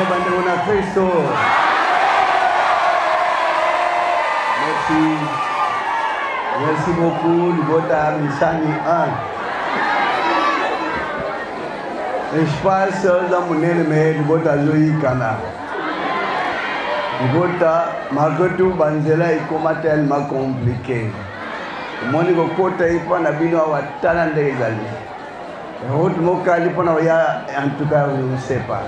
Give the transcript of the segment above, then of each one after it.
bandeko na Kristo. Merci. Merci beaucoup, Libota Misani 1. Espace eza monene me libota azoyikana. Libota malgré tout banzela ekoma tellement compliqué. Omoni kokota epa na bino awa tala ndenge ezali. Route mokali mpona koya en tout cas je ne sais pas.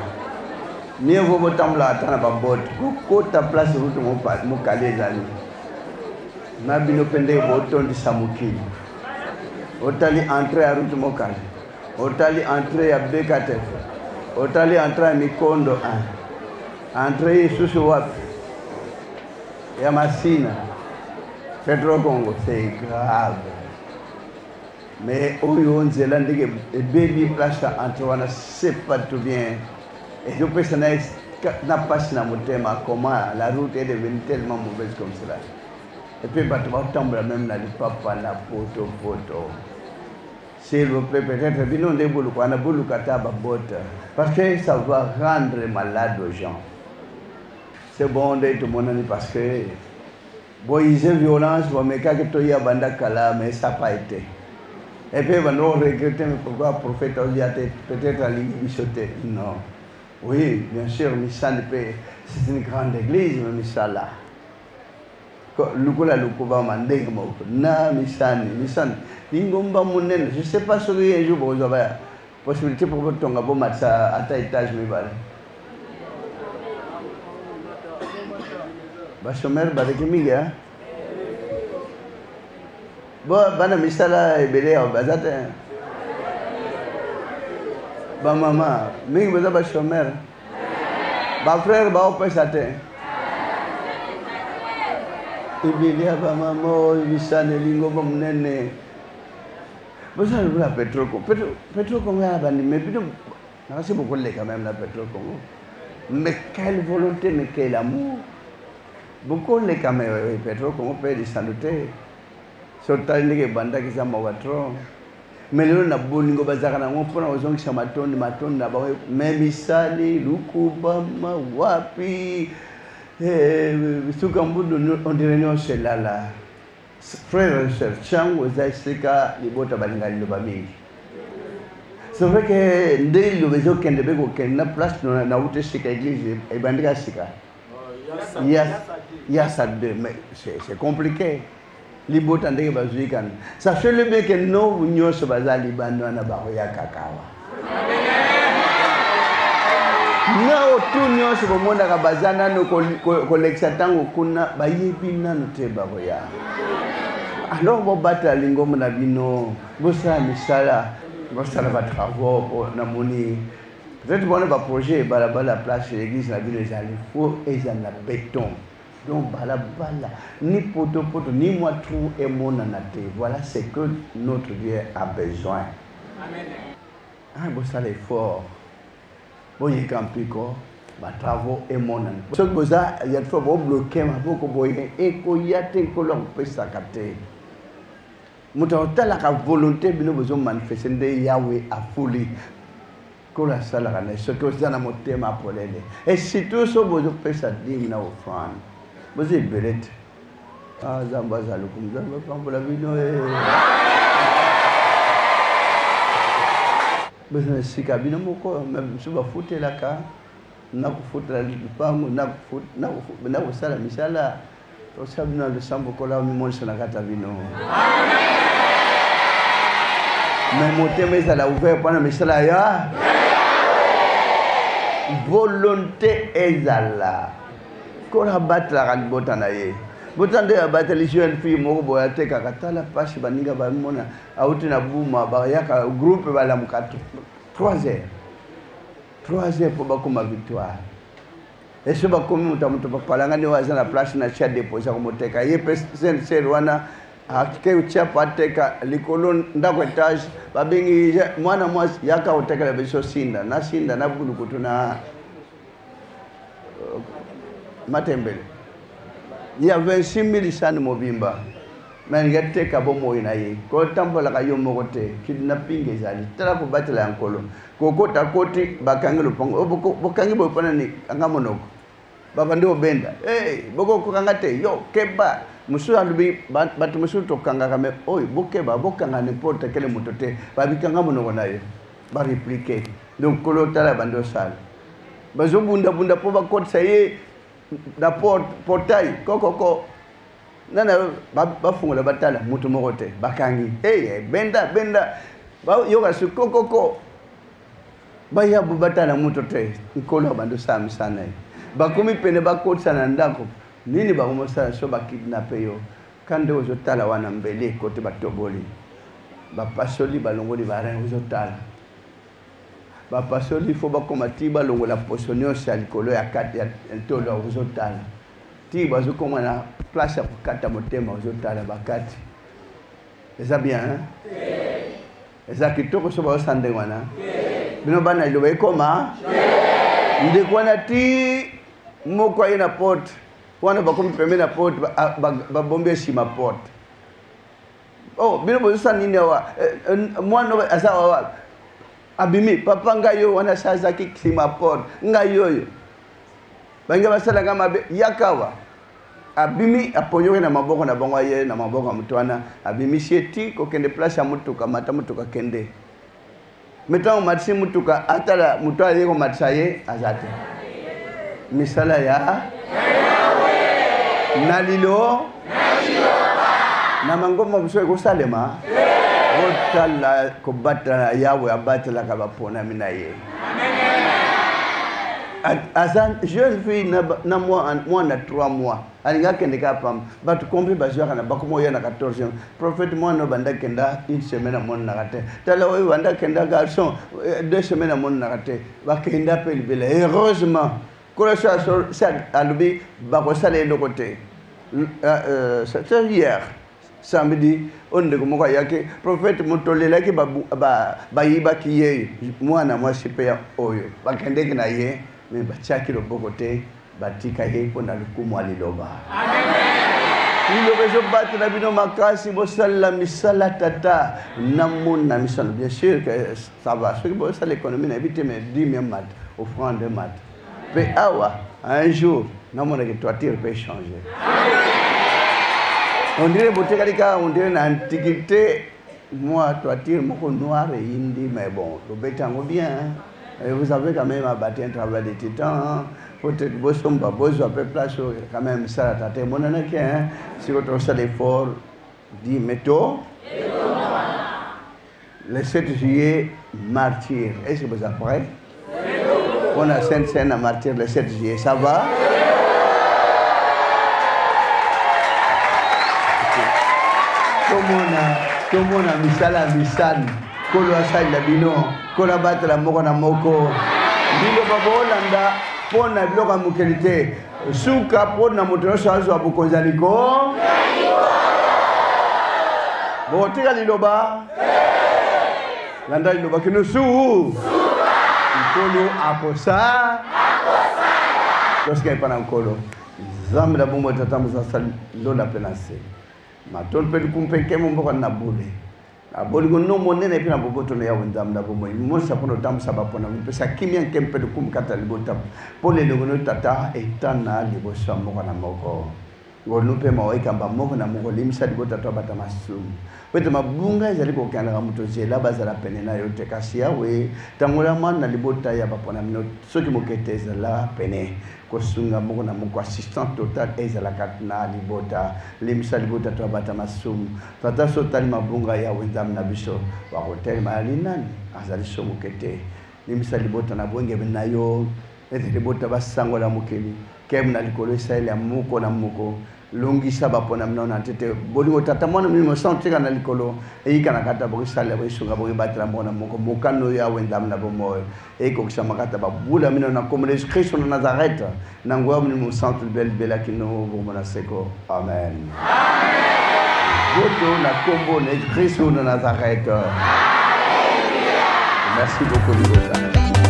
Mieux vaut botambola ata na babote kokota place route mokali ezali. Na bino mpe ndenge botondisa mokili. Otali entrée ya route mokali. Otali entrée ya BKTF. Otali entrée ya Mikondo 1. Entrée lisusu wapi? Ya Masina. Petro Congo, c'est grave. Mais oyo nzela ndenge ebebi place ya entre wana c'est pas tout bien. Ezopesa na na pasi na motema comment la route est devenue tellement mauvaise comme cela. Et puis bato batambola même na lipapa na poto poto. S'il vous plaît, peut-être bino nde boluka wana boluka ata babote parce que ça va rendre malade aux gens. C'est bon nde tomonani parce que boise violence bamekaki toya banda kala mais ça pas été. Et puis bando regretter mais pourquoi prophète oya te peut-être alingi biso te. Non. Oui, bien sûr, Misani pe c'est une grande église mais misala. Lokola lokobama ndenge moko na misani misani lingomba monene je sais pas soki un jour bokozwa ba possibilité mpo botonga bomatisa ata étage mibale bachomeur baleki mingi hein? Bo bana misala ebele awa baza te bamama mingi baza bachomeur bafrère baopesa te ebele ya bamama oyo misala elingomba monene bozala lokola petro petro congo ya bandimi bino nakasi bokoleka meme na petro congo mais quelle volonté mais quel amour bokoleka me petro congo mpe lisano te so otali ndenge ebandaki eza mawa trop me lelo na bolingo bazalaka na yango mpona kozongisa matondi matondi na bango me misali lukubama wapi eh, suka mbudu ondire nyonso elala frère et sœur ntango eza esika libota balinga liloba mingi c'est vrai que nde liloba ezokende mpe kokende na place nauti esika église ebandika sika yasa de mais c'est compliqué libota ndenge bazwi kana sachez le bien que no nyonso baza libanda wana bakoya kaka awa na otu nyonso bomonaka baza nano kolekisa ntango kuna bayebi nano te bakoya alors bobatela lingomba na bino bosala misala bosala batravaux mpo namoni peut-être bona baprojet balabala place église na bino ezali fo ezala na beton donc balabala ni potopoto ni mwa trou emonana te voilà ce que notre Dieu a besoin. Amen. Ah, bosala effort boyeka mpiko batravaux emonana soki boza ya fo bobloke maboko boye ekoya te nkolo akopesaka te moto akotalaka volonté bino bozomanifeste nde yawe afuli Nkolo asalaka na soki oza na motema polele et surtout soki bozopesa dime na offrande boza ebele te ah, nzambe aza lokumu nzambe apambola bino eh. Boza na esika bino moko mosusu bafutelaka na kofutela lupango na kosala misala tosala bino na losambo kola omimonisa na kati ya bino me motema ezala ouvert mpo na misala ya volonté ezala kola abatelaka libota na ye bota nde abateli jeune fille moko boye atekaka tala mpasi baninga bamona auti na buma bayaka groupe balamuka 3 heures 3 heures mpo bakoma victoire eso bakomi moto ya moto bapalangani oyo aza na place na tia depose akomoteka ye mpe sere wana ake tia po ateka likolo ndako etage babengi mwana mwasi yaka kotekela biso sinda na sinda na bulukutu na euh, matembele ya 26 000 sani mobimba. Me alingi ateka bomoi na ye. Kotambolaka yo moko te. Kidnapping ezali. Tala kobatela ya Nkolo. Kokota koti bakangi lopango. Oh, bokangi boye mpona nini? Kanga monoko. Babandi kobenda. Hey, bokokokanga te. Yo, keba. Mosusu alobi bato mosusu tokangaka me oyo bokeba bokanga n'importe quel moto te. Babikanga monoko na yo. Ba répliquer. Donc Nkolo tala bandi osala. Bazobundabunda mpo bakotisa ye na portail kokoko. Nana bafungola batala moto moko te bakangi. Hey, benda benda. Bayoka su kokoko. Baya batala moto te. Nkolo abandi osala misala na ye. Bakomi pene bakotisa na ndako. Nini bakomosala so bakidnape yo. Ka nde ozotala wana mbeli ekoti batoboli. Bapasoli balongoli ba rein ozotala. Bapasoli fo bakoma ti balongola poso nyonso ya likolo ya kati ya ntolo ozotala. Ti bazokoma na place ya kokata motema ozotala bakati. Eza bien hein? Eza kitoko so bazosala ndenge wana. Bino bana liloba ekoma ndeko wana ti moko aye na porte wana bakomi pembeni na porte babombi nsima porte. Oh, bino bozosala nini awa? Mwana oyo aza awa abimi papa ngai oyo wana sa azalaki nsima porte ngai oyo bange basala ngai mabe yaka awa abimi aponyoki na maboko na bango aye na maboko ya moto wana abimisi ye ti kokende place ya motuka mata motuka kende me ntango omatisi motuka atala moto aye komatisa ye aza te misala ya na lilo na mangomba mosusu ekosalema botala kobatela yawe abatelaka baponami na ye aza jeune fille na mwana 3 mois alingi akende kaka pamba bato kombi bazwaka na bakoma oya na 14 prophète mwana oyo banda kenda une semaine amonanaka te tala oyo banda kenda garçon 2 semaines amonanaka te bakenda mpe libela heureusement nkolo so alobi bakosala eloko te c'est hier samedi oyo ndeko moko ayaki prophète moto olelaki bayibaki ye mwana mwasi mpe oyo bakendeki na ye me batiaki loboko te batika ye mpo na lokumu ya liloba. Liloba ezobatela bino makasi bosalela misala tata namona misala bien sûr que ça va soki bosala économie nayebi te mais dime ya mata offrande mata mpe awa un jour namonaki toiture mpe changer on dirait botekali kaka on dirait na antiquité moi toiture moko noire eyindi mais bon lobeti yango bien hein? Et vous avez quand même abattu un travail de titan hein? Peut-être bosomba bozwa mpe place oyo quand même misala tata emonanaki hein? Sikoyo tosala effort di meto le 7 juillet martyr. Est-ce que vous êtes prêts? On a Sainte Seine à martyr le 7 juillet. Ça va? Tomona tomona misala misani nkolo asalela bino nkolo abatela moko na moko liloba boolanda mpo na biloko ya mokili te suka mpo na moto nyonso azwa bokonzi ya liko bokotika liloba landa liloba kino su nkolo akosa tosika epa na nkolo nzambe na bomoi tata mosasa lola mpe na nse matondo mpe likumu mpe nkembo mboka na bule na bolingo no monene mpe na boboto na yawe nzambe na bomoi monisa mpo na otambwisa bapona mipesa kimia nkembo mpe lokumu kati ya libota mpo na elongo no tata etana liboso ya moko na moko ngolu mpe mawa ekamba moko na moko limbisa libota to abata masumu mpo ete mabunga ezali kokendaka moto nzela bazala pene na yo te kasi yawe tangolama na libota ya bapona mino soki moke te ezala pene kosunga moko na moko assistant total ezala kati na libota limbisa libota to abata masumu tata so otali mabunga yawe nzambe na biso wakotelema yali nani azali so moke te limbisa libota na bwengebe na yo ete libota basangola mokili keme na likolo esalela moko na moko longisa bapona mino na tete bolingo tata mwana mimi mosantu tika na likolo eyika na kati ya bokisalela bokisunga bokibatela moko na moko mokano oyo yawe nzambe na bomoi ekokisama kati ya babula mino na nkombo na yesu kristo na nazareth na nguya molimo mosantu libela libela kino bokomona seko amen boto na nkombo na yesu kristo na nazareth merci beaucoup libota.